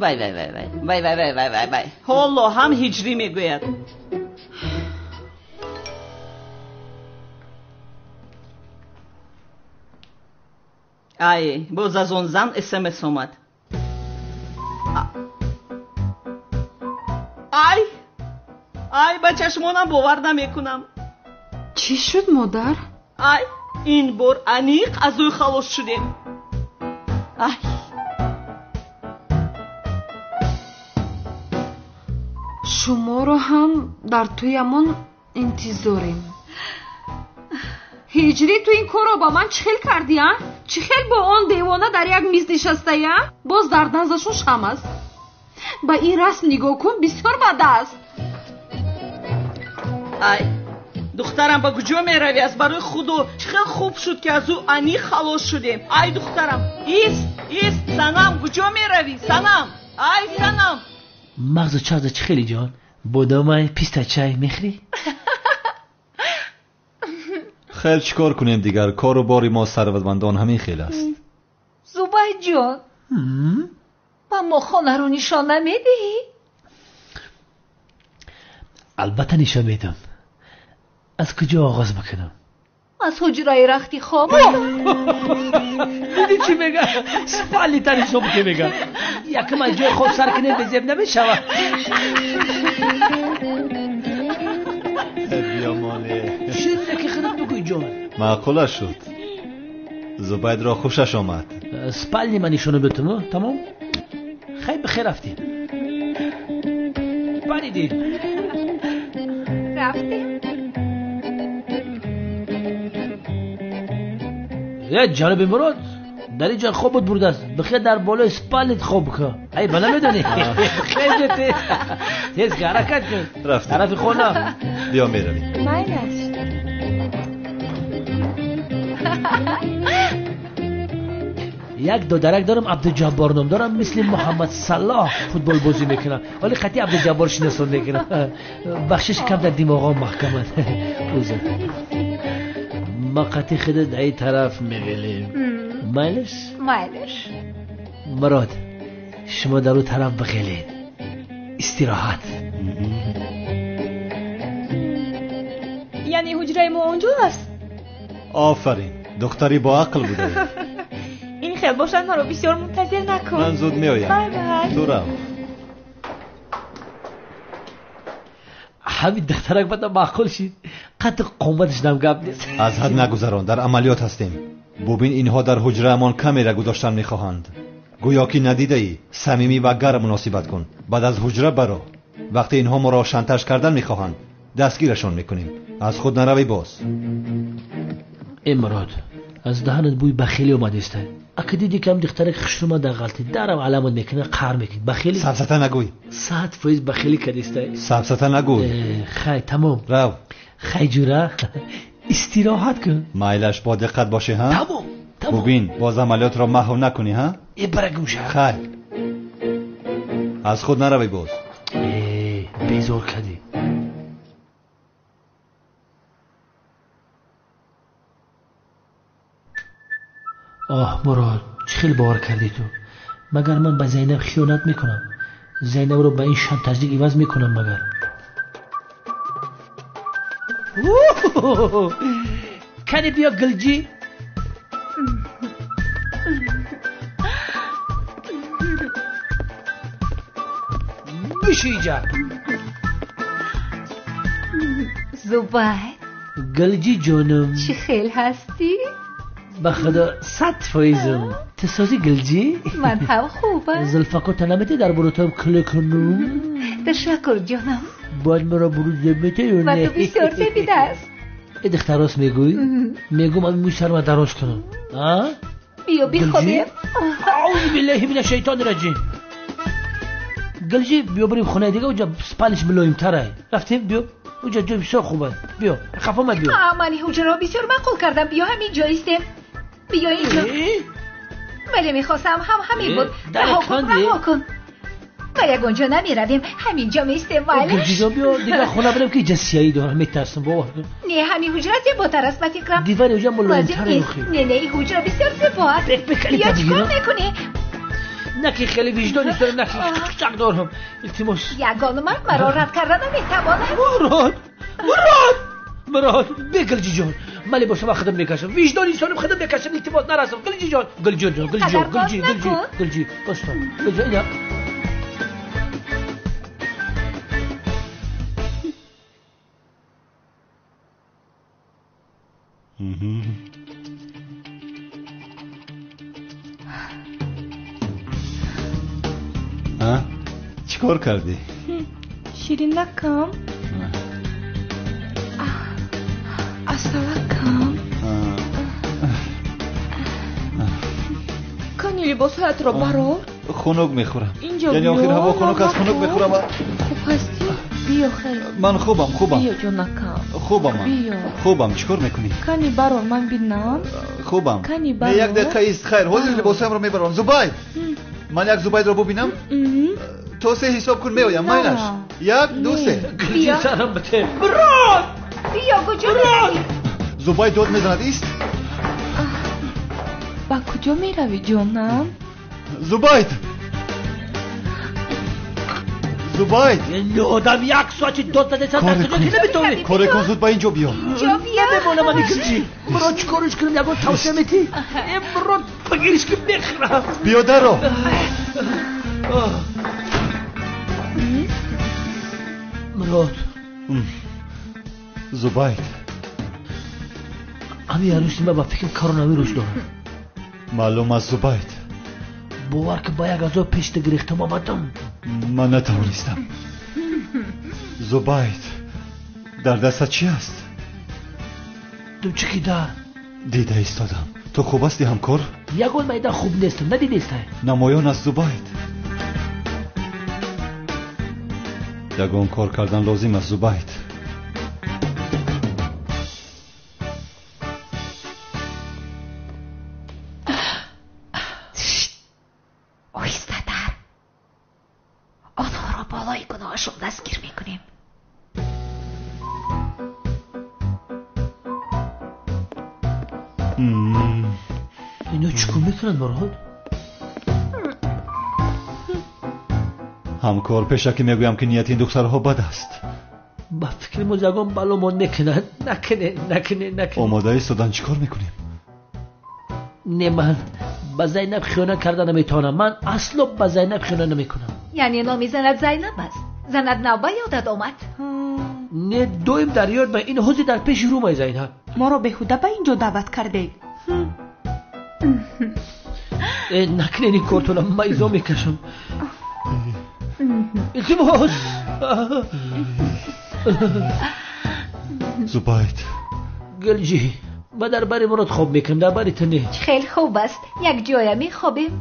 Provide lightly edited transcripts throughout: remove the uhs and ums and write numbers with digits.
Вай вай вай вай вай вай вай вай вай вай, ҳоло ҳам ҳиҷрӣ мегӯяд. Ай, боз аз он зан СМС омад. Ай, ай, ба чашмонам бовар намекунам. Чӣ шуд, модар? Ай, ин бор аниқ аз ӯ халос шудем. Ай, шуморо ҳам дар тӯямон интизорем. Ҳиҷрӣ, ту ин корро ба ман чӣ хел кардӣ, а? Чӣ хел бо он девона дар як миз нишастая? Боз дар наздашон шам аст. Ба ин расм нигоҳ кун, бисёр бад аст. Ай, духтарам, ба куҷо меравӣ? Аз барои худо, чӣ хел хуб шуд, ки аз ӯ аниқ халос шудем. Ай, духтарам, ист, ист, Санам, куҷо меравӣ? Санам, ай, Санам. Мағзу чағза чӣ хеле ҷон? Бодомай, писта чай мехӯрӣ? Хел чӣ кор кунем дигар? Кору бори мо сарватмандон ҳамин хел аст. Зубайдҷон, ба мо хонаро нишон намедиҳӣ? Албатта нишон медиҳам. Аз куҷо оғоз бикунам? Аз ҳуҷраи рахти хоб. Дидӣ чӣ мега? Спалита нишон бите мега. Якум аз ҷои хоб сар кунем, безеб намешавад. Биёмоне. Чизе ки худат бигӯй, ҷон. Маъқула шуд. Зубайдро хушаш омад. Спални ма нишона битум, тамом? Хай, бихер, рафтем. Паридем. Рафтем. Э, ҷаноби Мурод, дар ин ҷо хобот бурдааст. Бихер, дар болои спалнит хоб кун. Ай, ба намедонӣ? Хез, тез ҳаракат кун. Рафтем. Тарафи хона. Биё, меравем. Майлаш. Як додарак дорам, Абдуҷаббор ном дорам, мисли Муҳаммад Салоҳ футбол бозӣ мекунам. Вале қатъи Абдуҷаббор шиносон мекунам. Бахшиш, кам дар димоғом маҳкаманд. Узр. Ма қатъи худа дар ин тараф мегелем. Майлаш? Майлаш. Мурод, шумо дар ӯ тараф бигелед. Истироҳат. Яъне ҳуҷраи мо он ҷо аст? Офарин, духтари боақл будаӣ. Ин хел бошад, маро бисёр мунтазир накун. Ман зуд меоям. Бай бай. Ту рав. Ҳамин духтарак бада маъқул шид. Қадр қоматаш нам гап нест. Аз ҳад нагузарон, дар амалиёт ҳастем. Бубин, инҳо дар ҳуҷраамон камера гузоштан мехоҳанд. Гӯё ки надидаӣ, самимӣ ва гарм муносибат кун. Баъд аз ҳуҷра баро. Вақте инҳо моро шантаж кардан мехоҳанд, дастгирашон мекунем. Аз худ наравӣ боз. Э, Мурод, аз даҳанат бӯи бахилӣ омадааст. Ака дидӣ, ки ҳам духтарак хушрӯма дар ғалтӣ дарам аламат мекунад, қаҳр мекунад. Бахилӣ? Сафсата нагӯй. 100% бахилӣ кардиста. Сафсата нагӯй. Хай, тамом. Рав. Хай, ҷура, истироҳат кун. Майлаш, бо диққат бошӣ, ҳа? Тамом, тамом. Бубин, боз амалиётро маҳв накунӣ, ҳа? Э, бара гӯша. Хай, аз худ наравӣ боз. Э, безор кардӣ. Оҳ, Мурод, чӣ хел бовар кардӣ ту? Магар ман ба Зайнаб хиёнат мекунам? Зайнабро ба ин шантажник иваз мекунам магар? Кани биё, Гилҷӣ. Биши иҷа. Зубайд. Гилҷӣ ҷонум. Чӣ хел ҳастӣ? Ба худо, 100%-ам. Ту созӣ, Гилҷӣ? Ман ҳам хубам. Зулфакота наметӣ дар бурутам куле кунум? Ташаккур, ҷонам. Бояд маро бурут зеб метӣ ё Ба не? ту бисёр зебидааст. Э, духтар, рост мегӯӣ? Мегӯм, ами мӯи сарма дароз кунам. А? Биё бихобем. Аузу биллаҳи мина шайтони раҷим. Гилҷӣ, биё бирем хонаи дига, уҷа спалиш мулоимтарай. Рафтем, биё. Уҷа ҷои бисёр хуб аст. Биё, хафа ма, биё. Ман ҳуҷраро бисёр маъқул кардам. Биё, ҳамин ҷо истем. Биё инҷо. Э? Вале мехостам ҳам ҳамин буд. Э, дар Раҳо кун, канди? раҳо кун. Ба ягон ҷо намеравем, ҳамин ҷо меистем, майлаш. Гилҷиҷон, биё дигар хона бирем, ки иҷа сияӣ дорам, метарсам, бовар кун. Не, ҳамин ҳуҷра зеботар аст, ба фикрам. Дивани ҳуҷра Лозим мулоимтар нест. охи. Не, не, ин ҳуҷра бисёр зебо аст. Бек, бек, Биё, калита чӣ кор бигирам. мекунӣ? На ки хеле виҷдон дорам, на ки чак дорам. Илтимос. Ягон мард маро рад карда наметавонад. Мурод! Мурод! Мурод, бе Гулҷи ҷон. Ман либосам худам мекашам. Виҷдони инсоним худам мекашам. Илтимос нарасам. Гулҷи ҷон, Гулҷи ҷон, Гулҷи ҷон, Гулҷи, Гулҷи, Гулҷи. Баста. Гулҷи, ина. Чӣ кор кардӣ? Ширинакам. Асалакам. Кани либосҳоятро барор. Хунук мехӯрам. Яъне охир ҳаво хунук аст, хунук мехӯрам. Хуб ҳастӣ? Биё хел. Ман хубам, хубам. Биё ҷонакам. Хубам ман. Биё. Хубам, чӣ кор мекунӣ? Кани барор, ман бинам. Хубам. Кани барор. Не, як дақиқа ист, хайр, ҳозир либосҳоямро мебарам. Зубайд! Ман як Зубайдро бубинам? То се ҳисоб кун меоям, майлаш. Як, ду, се. Гулҷи сарам бите. Мурод! Биё, куҷо меравӣ? Зубайд дод мезанад, ист. Ба куҷо меравӣ, ҷонам? Зубайд! Зубайд! Одам як соати дод задеса дар дунё ки наметавонӣ. Коре кун, зуд ба ин ҷо биё. Намемонам ани Гулҷи. Мурод, чӣ кориш кунам? Ягон тавсия метӣ? Э, Мурод, бигириш ки мехӯрам. Биё дарро. Мурод. Зубайд. Ами арӯси ман ба фикр коронавирус дорад. Маълум аст, Зубайд. Бовар ки ба як азоб пешта гирифтам омадам. Ман натавонистам. Зубайд, дар дастат чӣ аст? Думчики дар. Дида истодам. Ту хуб ҳастӣ, ҳамкор? Ягон майда хуб нестам, надидистай? Намоён аст, Зубайд. Ягон кор кардан лозим аст, Зубайд. Оҳистатар. Онҳоро болои гуноҳашон дастгир мекунем. Ино чӣ кор мекунанд, Мурод? Ҳамкор, пешакӣ мегӯям ки нияти ин духтарҳо бад аст. Ба фикри мо ягон баломон мекунанд. Накунед, накунед, накунед. Омода истодан чӣ кор мекунем? Не, ман ба Зайнаб хиёнат карда наметавонам. Ман асло ба Зайнаб хиёнат намекунам. Яъне номи занат Зайнаб аст? Занат нав ба ёдат омад? Не, доим дар ёд ма. Ин ҳозир дар пеши рӯмай, Зайнаб. Моро беҳуда ба ин ҷо даъват кардед. Накунед ин кортона, ман изо мекашам. Илтимос. Зубайд. Гулҷи, ман дар бари Мурод хоб мекунам, дар бари ту не. Хеле хуб аст, як ҷоя мехобем.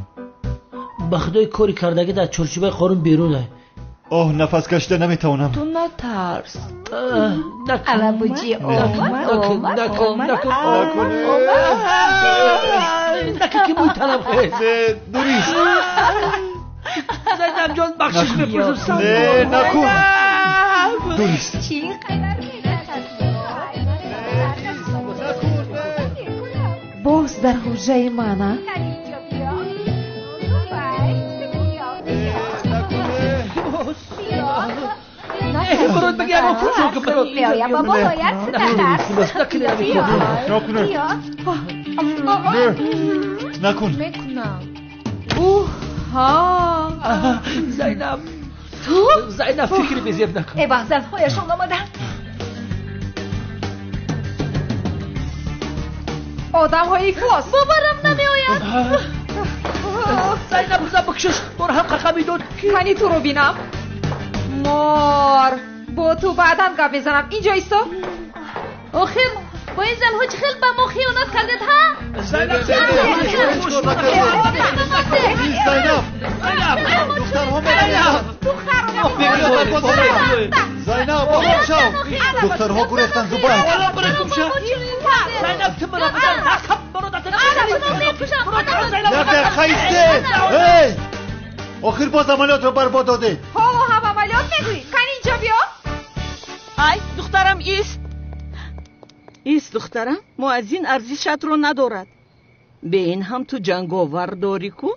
Ба худои кори кардагӣ дар чорчӯбаи қонун берун ай. Оҳ, нафас кашида наметавонам. Ту натарс. Алабуҷи омад, омад, омад, омад. Накун ки мӯй танам хез. Не, дурист. Зайнаб ҷон, бахшиш мепурсам. Не, накун. Дурист. Чӣ қадар боз дар ҳуҷраи ман, а? Мурод, баги ягон кор кун, Мурод. Меоям ба болоят, натарс. Накун. Накун. Мекунам. Уҳ, ҳа. Зайнаб. Ту? Зайнаб, фикри безеб накун. Э, ваҳ, занҳояшон омаданд. Одамҳои ифлос. Боварам намеояд. Зайнаб, рӯза бикшиш, бор ҳам қақа медод. Кани туро бинам. Мор, бо ту баъдан гап мезанам. Инҷо исто. Охир, бо ин занҳо чӣ хел ба мо хиёнат кардед, ҳа? Зайнаб, Зайнаб, духтарҳо мераванд. Зайнаб, ором шав. Духтарҳо гурехтанд, Зубайд. Зайнаб, ту маро бизан. Накун, Мурод, Як дақиқа истед. Эй! Охир боз амалиётро барбод додед. Ҳоло ҳам амалиёт мегӯӣ? Кани инҷо биё. Ай, духтарам, ист. Ист, духтарам, муаззин арзишатро надорад. Бе ин ҳам ту ҷанговар дорӣ ку?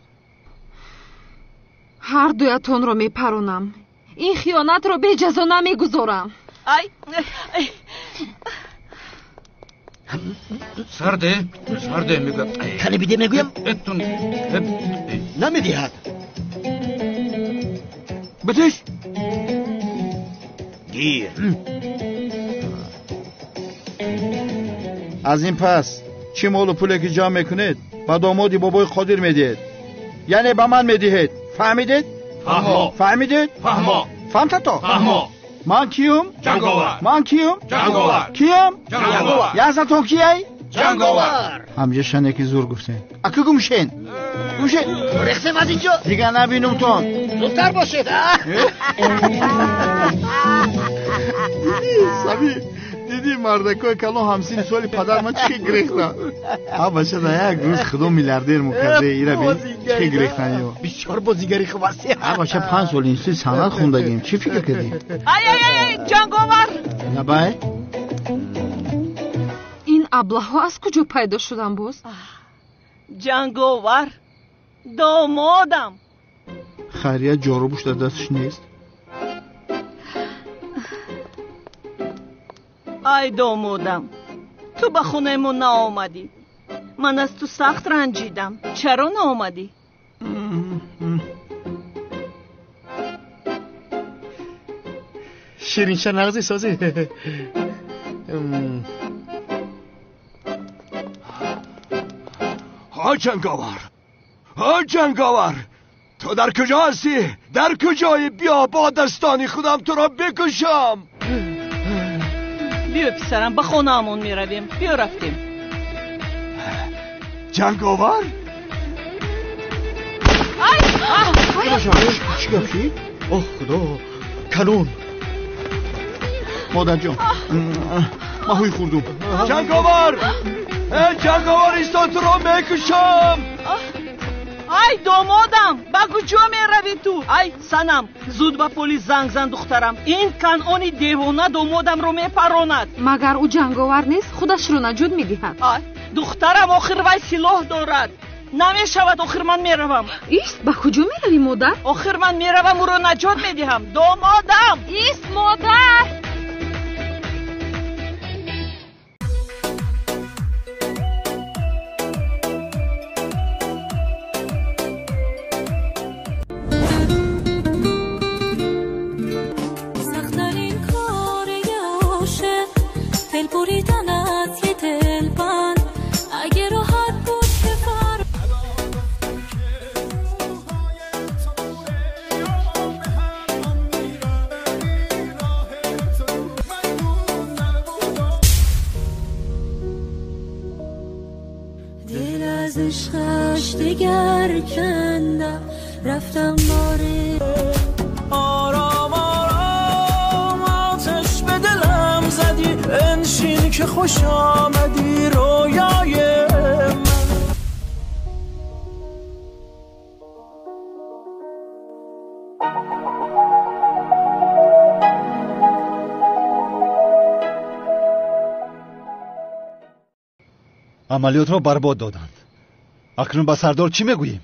Ҳар дуятонро мепаронам. Ин хиёнатро беҷазо намегузорам. Ай! Сарде, сарде мегӯям. Кане биде мегӯям? Намедиҳад. Битиш! Гир. Аз ин пас чӣ молу пуле ки ҷамъ мекунед ба домоди бобои Қодир медиҳед, яъне ба ман медиҳед. Фаҳмидед? Фаҳмо. Фаҳмидед? Фаҳмо. Фаҳмтато? Фаҳмо. Ман киюм? Ҷанговар. Ман киюм? Ҷанговар. Киям? Ҷанговар. Язатон кияй? Ҷанговар. Ҳамҷа шане ки зур гуфтем. Аку гумшен. Гумшен. Рехсем аз инҷо. Дигар набинумтон. Зудтар бошед. Диди, Сами, диди мардакои калон ҳамсини соли падар ман чӣ гирехта. Ҳа бача да як рӯз худо миллиардер мукарде ира бин чӣ гирехтан ё. Бисёр бозигари хуб ҳастӣ. Ҳа бача 5 сол институт санъат хондагим. Чӣ фикр кардӣ? Ай ай ай Ҷанговар. Набай? Ин аблаҳҳо аз куҷо пайдо шудан боз? Ҷанговар, домодам. Хайрият ҷорубуш дар дасташ нест. Ай домодам, ту ба хонаи мо наомадӣ. Ман аз ту сахт ранҷидам. Чаро наомадӣ? Ширинша нағзи созӣ. Ҳа Ҷанговар, ҳа Ҷанговар, ту дар куҷо ҳастӣ? Дар куҷоӣ? Биё бо дастони худам туро бикушам. Биё писарам, ба хонаамон меравем. Биё рафтем. Ҷанговар? Ай! Чӣ гап шид? Оҳ худо, калон. Модарҷон, маҳои хурдум. Ҷанговар! Э Ҷанговар, исто, туро мекушам. Ай домодам, ба куҷо меравӣ ту? Ай санам, зуд ба полис занг зан духтарам. Ин канъони девона домодамро мепаронад. Магар ӯ ҷанговар нест? Худашро наҷот медиҳад. Ай духтарам, охир вай силоҳ дорад. Намешавад, охир ман меравам. Ист, ба куҷо меравӣ модар? Охир ман меравам, ӯро наҷот медиҳам. Домодам! Ист, модар! دگر کندم رفتم باره آرام آرام آتش به دلم زدی، انشین که خوش آمدی رویای من. Амалиётро барбод доданд. Акнун ба сардор чӣ мегӯем?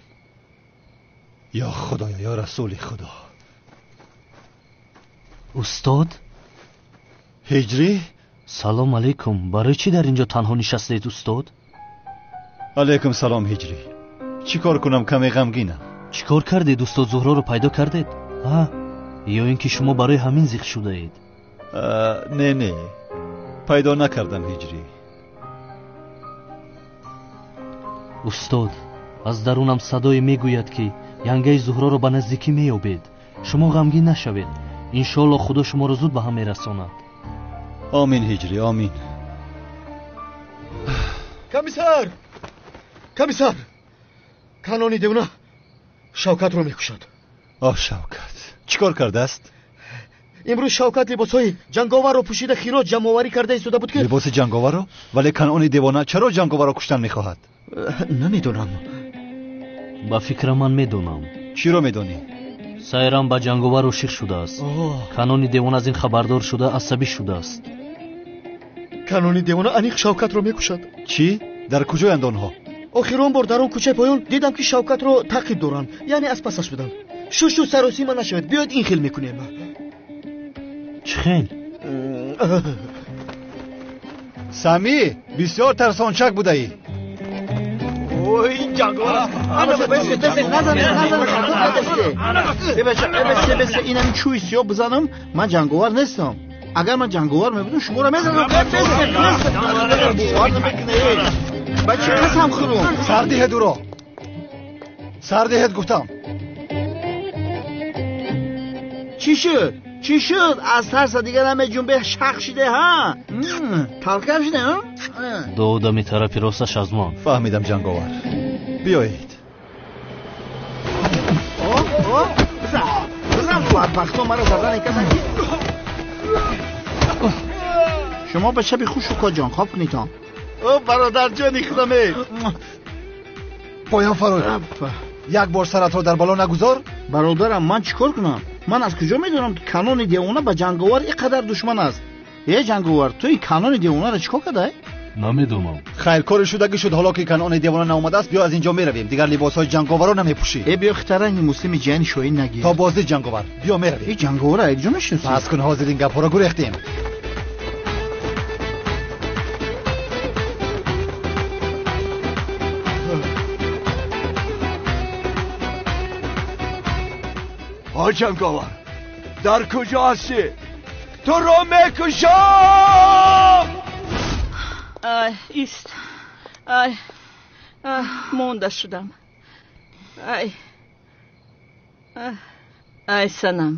Ё худоё, ё расули худо. Устод? Ҳиҷрӣ? Салом алейкум. Барои чӣ дар инҷо танҳо нишастаед устод? Алейкум салом ҳиҷрӣ. Чӣ кор кунам, каме ғамгинам. Чӣ кор кардед устод? Зуҳроро пайдо кардед? А? Ё ин ки шумо барои ҳамин зиқ шудаед? Не, не, пайдо накардам ҳиҷрӣ. Устод, аз дарунам садое мегӯяд ки янгаи Зуҳроро ба наздикӣ меёбед. Шумо ғамгин нашавед. Иншоалло худо шуморо зуд ба ҳам мерасонад. Омин ҳиҷрӣ, омин. Комиссар! Комиссар! Канони девона Шавкатро мекушад. Оҳ Шавкат, чӣ кор кардааст? Имрӯз Шавкат либосҳои ҷанговарро пӯшида хироҷ ҷамъоварӣ карда истода буд ки либоси ҷанговарро? Вале канони девона чаро ҷанговарро куштан мехоҳад? Намедонам. Ба фикра ман медонам. Чиро медонӣ? Сайрам ба ҷанговар ошиқ шудааст. Канони девона аз ин хабардор шуда асабӣ шудааст. Канони девона аниқ Шавкатро мекушад. Чӣ? Дар куҷоянд онҳо? Охирон бор дар он кӯчаи поён дидам ки Шавкатро таъқиб доранд, яъне аз пасаш буданд. Шушу саросима нашавед, биёед ин хел мекунем. Чӣ хел? Самӣ, бисёр тарсончак будаӣ. Ой, ҷанговар аст. Инами чӯи сиёҳ бизанам, ман ҷанговар нестам. Агар ман ҷанговар мебудам, шуморо мезанам. Бовар намекунед. Ба чӣ қасам хӯрум? Сар диҳед ӯро. Сар диҳед гуфтам. Чӣ шуд? Чӣ шуд? Аз тарса дигар намеҷунбе, шақ шиде, ҳа? Талкам шиде, ҳа? Ду одами тарафи росташ аз ман. Фаҳмидам, ҷанговар. Биёед. Бизан, бизан, бадбахто маро задан касан ки. Шумо ба шаби хуш, укоҷон, хоб кунитон. О, бародарҷони худаме. Поён фарой. Як бор саратро дар бало нагузор. Бародарам, ман чӣ кор кунам? Ман аз куҷо медонам, ки Канони девона ба ҷанговар ин қадар душман аст? Э, ҷанговар, ту ин Канони девонаро чӣ кор кардай? Намедонам. Хайр, кори шудагӣ шуд. Ҳоло ки Канони девона наомадааст, биё аз инҷо меравем. Дигар либосҳои ҷанговарро намепӯшӣ. Э, биё хитаранги муслими ҷияни шоҳин нагир. То боздид, ҷанговар. Биё меравем. Э, ҷанговарро якҷо мешиносӣ? Пас кун, ҳозир ин гапҳоро гурехтем. ها جنگاور، در کجا هستی؟ تو رو میکشم. ай ист, ай, монда шудам. Ай, ай, санам,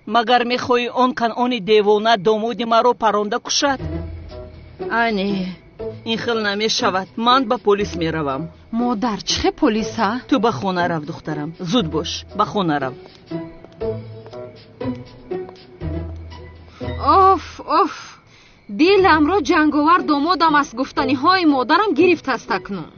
магар мехоҳӣ он Канони девона домоди маро паронда кушад? Ай, не, ин хел намешавад. Ман ба полис меравам. Модар, чӣ хел полис, а? Ту ба хона рав, духтарам, зуд бош, ба хона рав. Оф, оф, диламро ҷанговар домодам аст гуфтаниҳои модарам гирифтааст акнун.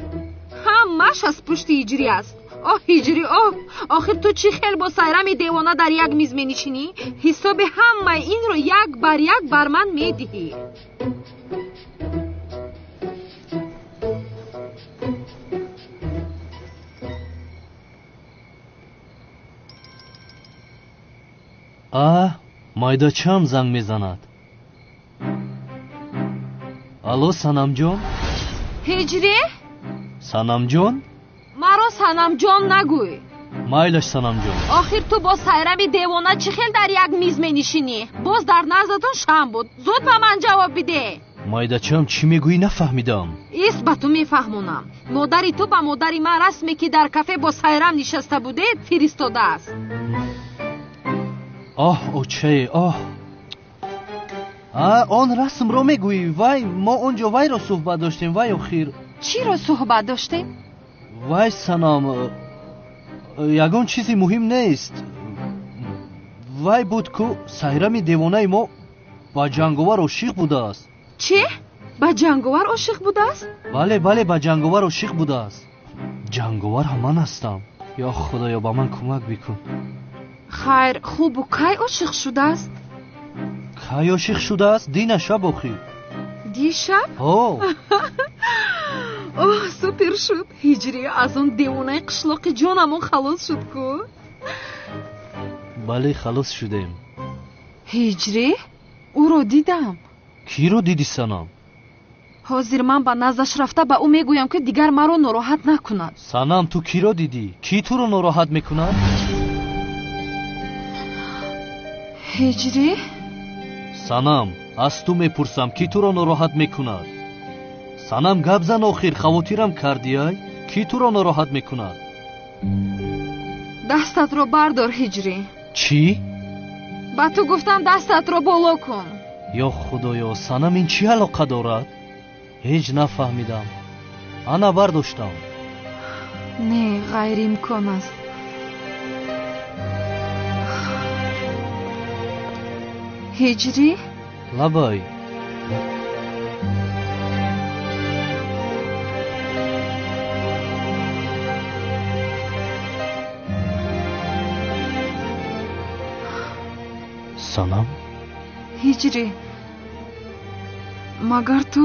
Ҳамааш аз пушти Ҳиҷрӣ аст. Оҳ, Ҳиҷрӣ, оҳ, охир ту чӣ хел бо Сайрами девона дар як миз менишинӣ? Ҳисоби ҳамаи инро як бар як бар ман медиҳӣ. А, майдачам занг мезанад. Алло, Санамҷон? Ҳиҷрӣ? Санамҷон? Маро Санамҷон нагӯй. Майлаш, Санамҷон. Охир ту бо Сайрами девона чӣ хел дар як миз менишинӣ? Боз дар наздатон шам буд. Зуд ба ман ҷавоб бидеҳ. Майдачам, чӣ мегӯӣ, нафаҳмидам. Ист, ба ту мефаҳмонам. Модари ту ба модари ман расме, ки дар кафе бо Сайрам нишаста будед, фиристодааст. Оҳ, очае, оҳ. А, он расмро мегӯӣ? Вай, мо он ҷо вайро суҳбат доштем, вай охир. Чиро суҳбат доштем? Вай, Санам, ягон чизи муҳим нест. Вай буд ку Сайрами девонаи мо ба ҷанговар ошиқ будааст. Чӣ? Ба ҷанговар ошиқ будааст? Бале, бале, ба ҷанговар ошиқ будааст. Ҷанговар ҳам ман ҳастам. Ё Худоё, ба ман кӯмак бикун. Хайр, хубу кай ошиқ шудааст? Кай ошиқ шудааст? Дина шаб охир. Дишаб? Ҳо. Оҳ, супер шуд. Ҳиҷрӣ, аз он девонаи қишлоқи ҷонамон халос шуд ку. Бале, халос шудем. Ҳиҷрӣ, ӯро дидам. Киро дидӣ, Санам? Ҳозир ман ба наздаш рафта ба ӯ мегӯям, ки дигар маро нороҳат накунад. Санам, ту киро дидӣ? Кӣ туро нороҳат мекунад? Ҳиҷрӣ? Санам, аз ту мепурсам, кӣ туро нороҳат мекунад? Санам, гап зан охир, хавотирам кардӣ, ай? Кӣ туро нороҳат мекунад? Дастатро бардор, Ҳиҷрӣ. Чӣ? Ба ту гуфтам, дастатро боло кун. Ё Худоё, Санам, ин чӣ алоқа дорад? Ҳеҷ нафаҳмидам. Ана бардоштам. Не, ғайриимкон аст. Ҳиҷрӣ? Лабай. Санам? Ҳиҷрӣ, магар ту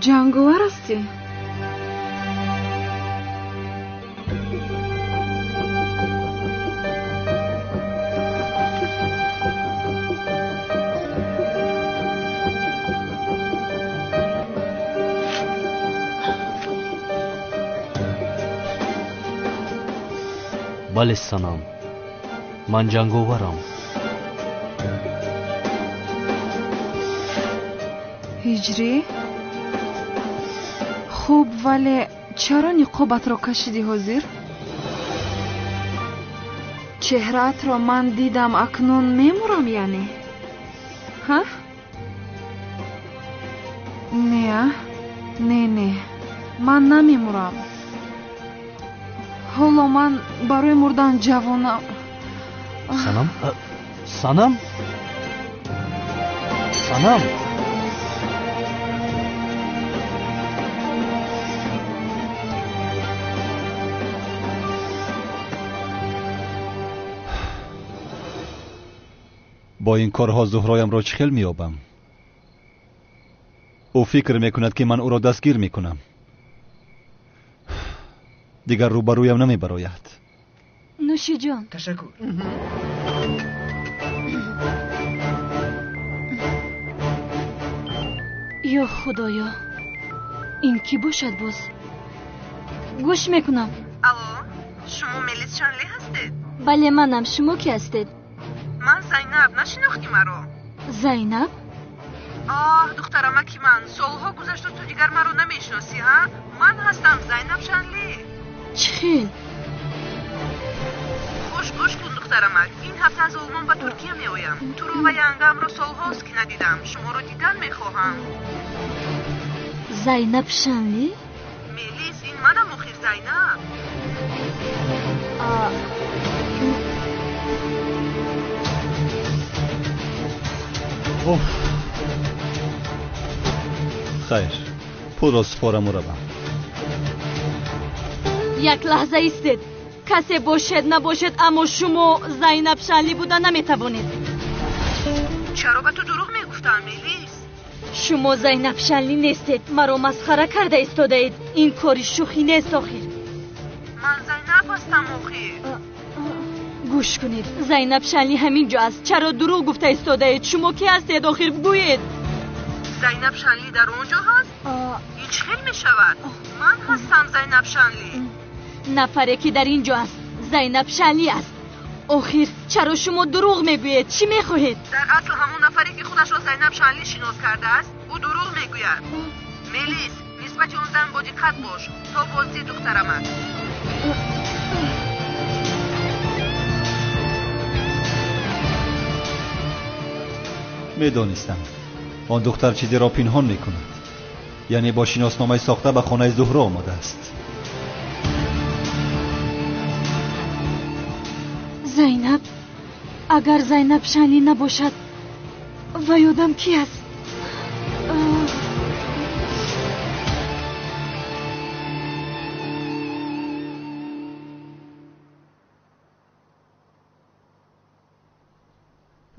ҷанговар ҳастӣ? Бале Санам, ман ҷанговарам. Ҳиҷрӣ? Хуб, вале чаро ниқобатро кашидӣ ҳозир? Чеҳраатро ман дидам, акнун мемурам яъне? Ҳа? Не, а? Не, не, ман намемурам. Ҳоло ман барои мурдан ҷавонам. Санам? Санам? Санам? Бо ин корҳо Зуҳроямро чӣ хел меёбам? Ӯ фикр мекунад, ки ман ӯро дастгир мекунам. Дигар рӯбарӯям намебарояд. Нӯшиҷон. Ташаккур. Ё Худоё, ин кӣ бошад боз? Гӯш мекунам. Алло, шумо Мелис Шанли ҳастед? Бале, манам. Шумо кӣ ҳастед? Ман Зайнаб, нашинохтӣ маро? Зайнаб? Оҳ, духтарамаки ман, солҳо гузашту ту дигар маро намешиносӣ, ҳа? Ман ҳастам Зайнаб Шанли. Чӣ хел? Хуш гӯш кун, духтарамак. Ин ҳафта аз Олмон ба Туркия меоям. Туро ва янгамро солҳост, ки надидам. Шуморо дидан мехоҳам. Зайнаб Шанли? Мелис, ин манам охир, Зайнаб. Хайр, пулро супораму равам. Як лаҳза истед. Касе бошед набошед, аммо шумо Зайнаб Шанли буда наметавонед. Чаро ба ту дурӯғ мегуфтам, Мелис? Шумо Зайнаб Шанли нестед. Маро масхара карда истодаед. Ин кори шӯхӣ нест охир. Ман Зайнаб ҳастам охир. Гӯш кунед, Зайнаб Шанли ҳамин ҷо аст. Чаро дурӯғ гуфта истодаед? Шумо кӣ ҳастед охир, бигӯед? Зайнаб Шанли дар он ҷо ҳаст? Ин чӣ хел мешавад? Ман ҳастам Зайнаб Шанли. Нафаре ки дар ин ҷо аст Зайнаб Шанли аст. Охир чаро шумо дурӯғ мегӯед? Чӣ мехоҳед? Дар асл ҳамон нафаре ки худашро Зайнаб Шанли шинос кардааст, ӯ дурӯғ мегӯяд. Мелис, нисбати он зан бо диққат бош, то боздид духтарамак. Медонистам, он духтар чизеро пинҳон мекунад. Яъне бо шиносномаи сохта ба хонаи Зуҳро омадааст. Зайнаб, агар Зайнаб Шанли набошад, вай одам кӣ аст?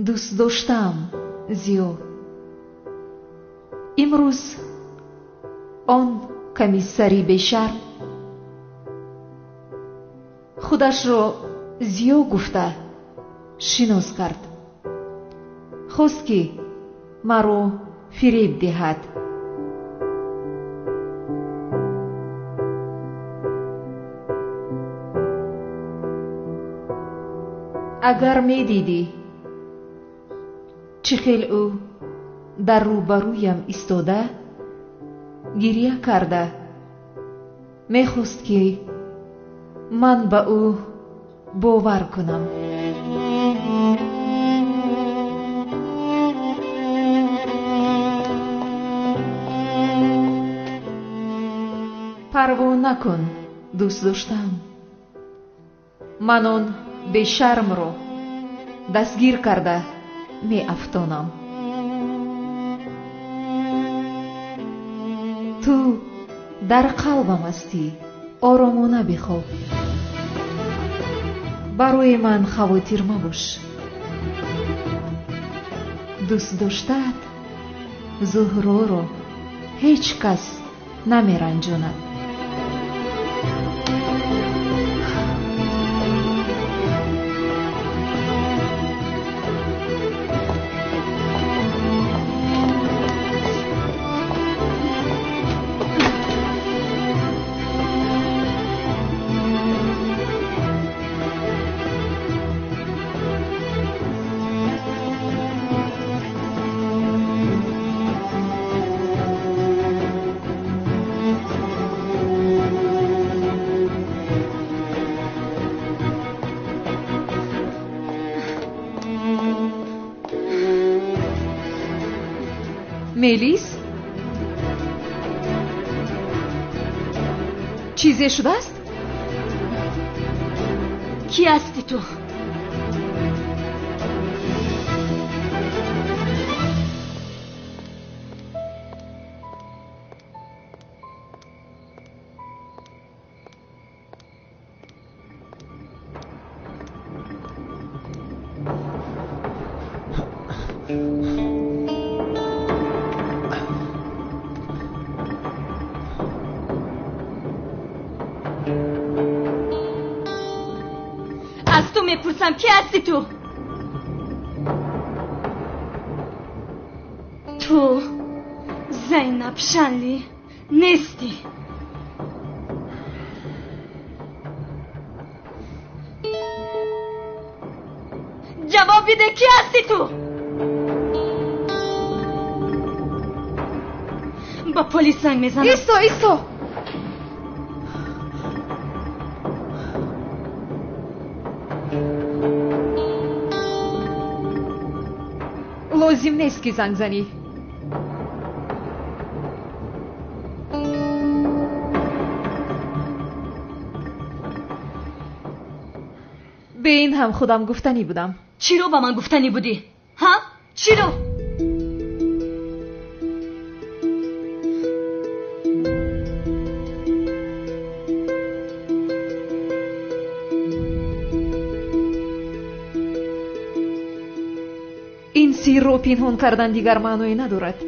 Дӯст доштаам Зиё. Имрӯз он комиссари бешарм худашро Зиё гуфта шинос кард. Хост, ки маро фиреб диҳад. Агар медидӣ, чӣ хел ӯ дар рӯбарӯям истода гиря карда мехост, ки ман ба ӯ бовар кунам. Парво накун, дӯст доштам. Ман он бешармро дастгир карда меафтонам. Ту дар қалбам ҳастӣ, оромона бихоб. Барои ман хавотир мабош. Дӯст доштаат Зуҳроро ҳеҷ кас намеранҷонад. Мелис? Чизе шудааст? Кӣ ҳастӣ ту? Мепурсам, кӣ ҳастӣ ту? Ту Зайнаб Шанли нестӣ. Ҷавоб биде, кӣ ҳастӣ ту? Ба полис занг мезанам. Исто, исто! Лозим нест ки занг занӣ. Бе ин ҳам худам гуфтанӣ будам. Чиро ба ман гуфтанӣ будӣ? Ҳа? Чиро? Ин сирро пинҳон кардан дигар маъное надорад.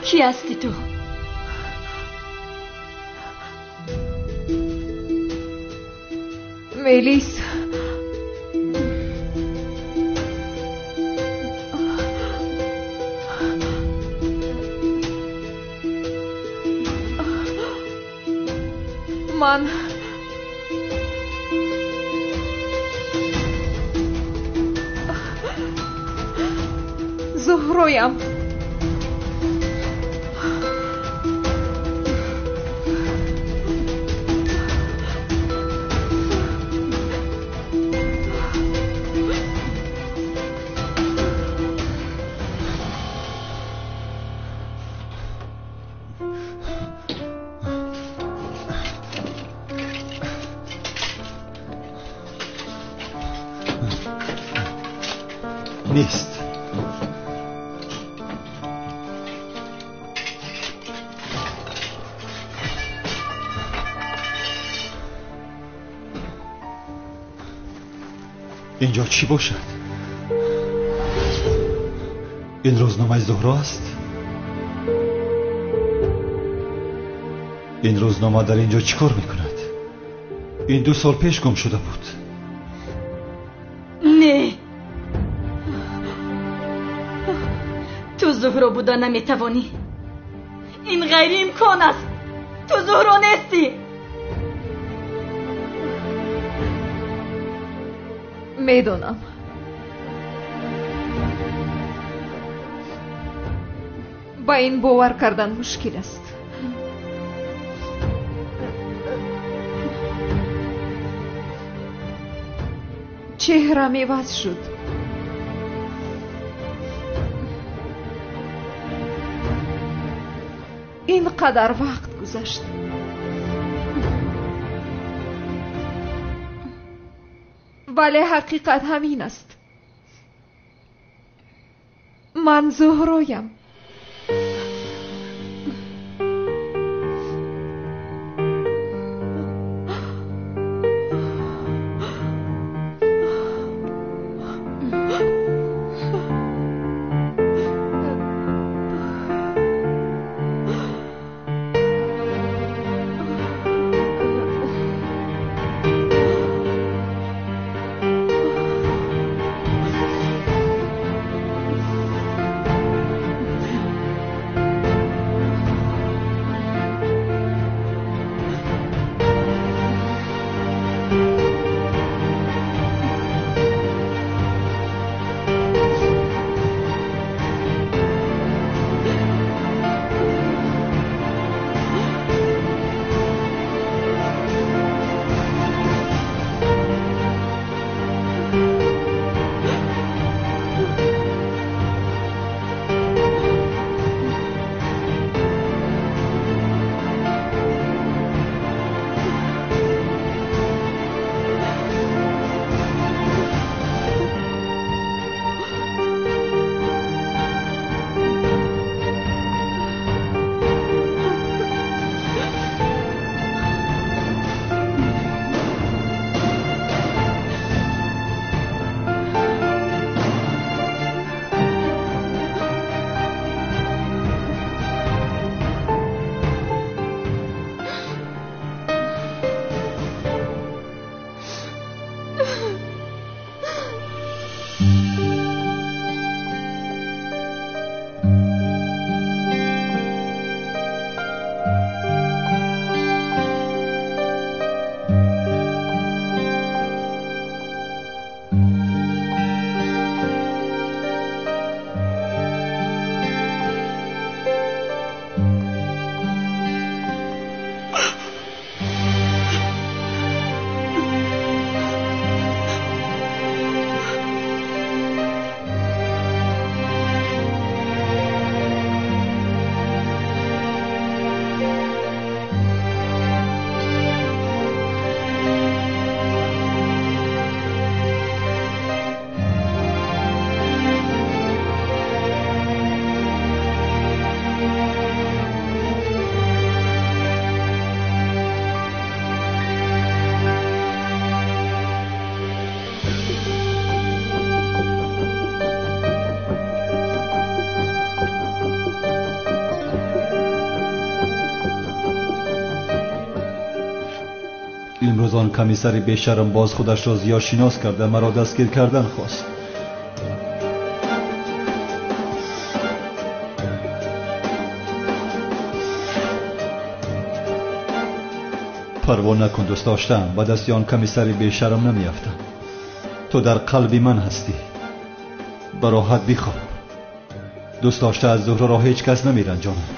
Кӣ ҳастӣ ту? Мелис, ман Зуҳроям. Нест. Инҷо чӣ бошад? Ин рӯзномаи Зуҳро аст? Ин рӯзнома дар инҷо чӣ кор мекунад? Ин 2 сол пеш гум шуда буд. Не, ту Зуҳро буда наметавонӣ. Ин ғайриимкон аст. Ту Зуҳро нестӣ. Медонам. Ба ин бовар кардан мушкил аст. Чеҳрам иваз шуд. Ин қадар вақт гузашт. Вале ҳақиқат ҳамин аст. Ман Зуҳроям. Имрӯз он комиссари бешарм боз худашро зиёдшинос карда маро дастгир кардан хост. Парво накун дӯст доштаам, ба дасти он комиссари бешарм намеафтам. Ту дар қалби ман ҳастӣ. Ба роҳат бихоб. Дӯст дошта аз Зуҳроро ҳеҷ кас намеранҷонад.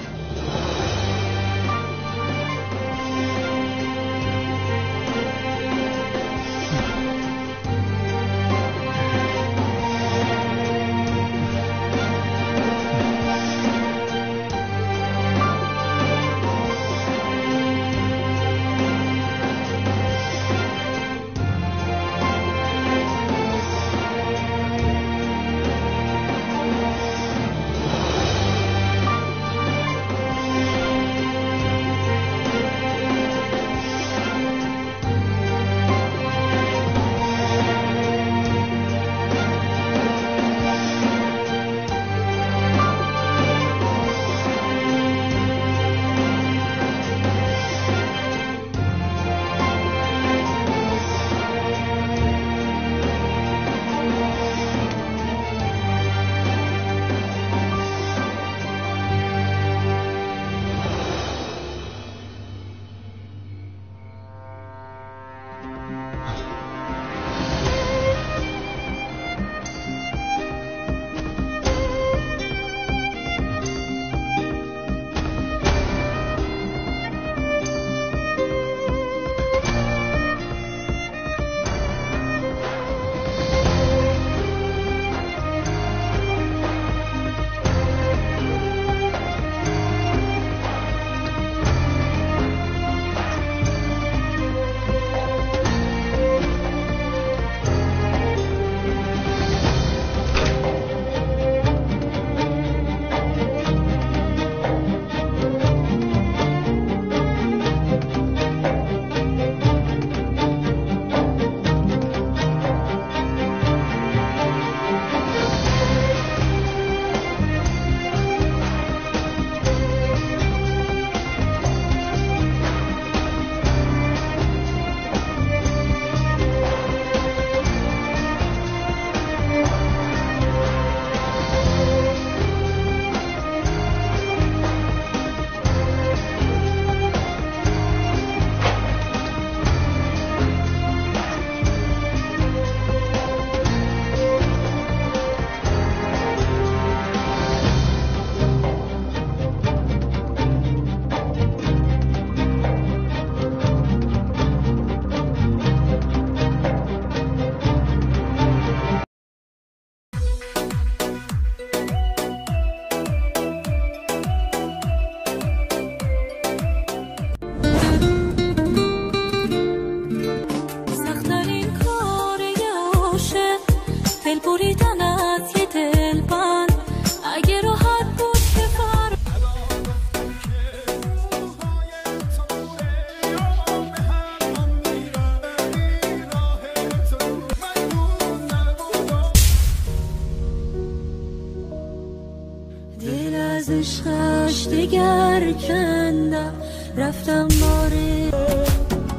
عشقش دگر کندم رفتم باره.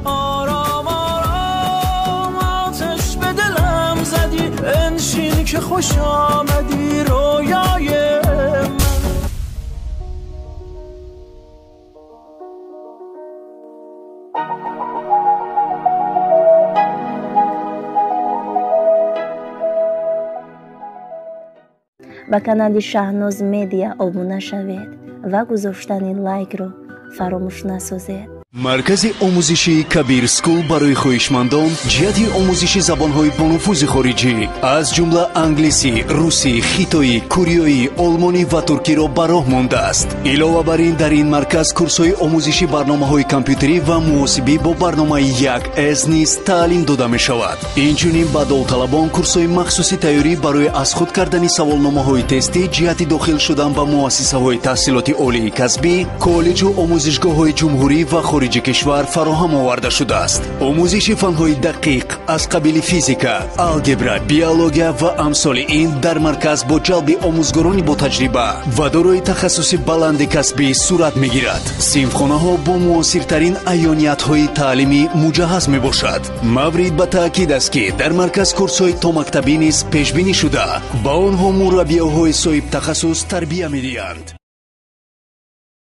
آرام آرام آتش به دلم زدی، انشین که خوش آمدی رویای من. Ба канали Шаҳноз Медиа обуна шавед ва гузоштани лайкро фаромӯш насозед. Маркази омӯзишии Кабир Скул барои хоҳишмандон ҷиҳати омӯзиши забонҳои бонуфузи хориҷӣ аз ҷумла англисӣ, русӣ, хитоӣ, кореоӣ, олмонӣ ва туркиро ба роҳ мондааст. Илова бар ин, дар ин марказ курсҳои омӯзиши барномаҳои компютерӣ ва муҳосибӣ бо барномаи 1С низ таълим дода мешавад. Инчунин ба довталабон курсҳои махсуси тайёрӣ барои аз худ кардани саволномаҳои тестӣ ҷиҳати дохил шудан ба муассисаҳои таҳсилоти олии касбӣ, коллеҷу омӯзишгоҳҳои ҷумҳурӣ ва хориҷи кишвар фароҳам оварда шудааст. Омӯзиши фанҳои дақиқ аз қабили физика, алгебра, биология ва амсоли ин дар марказ бо ҷалби омӯзгорони ботаҷриба ва дорои тахассуси баланди касбӣ сурат мегирад. Синфхонаҳо бо муосиртарин аёниятҳои таълимӣ муҷаҳҳаз мебошад. Маврид ба таъкид аст, ки дар марказ курсҳои томактабӣ низ пешбинӣ шуда, ба онҳо мураббиёҳои соҳибтахассус тарбия медиҳанд.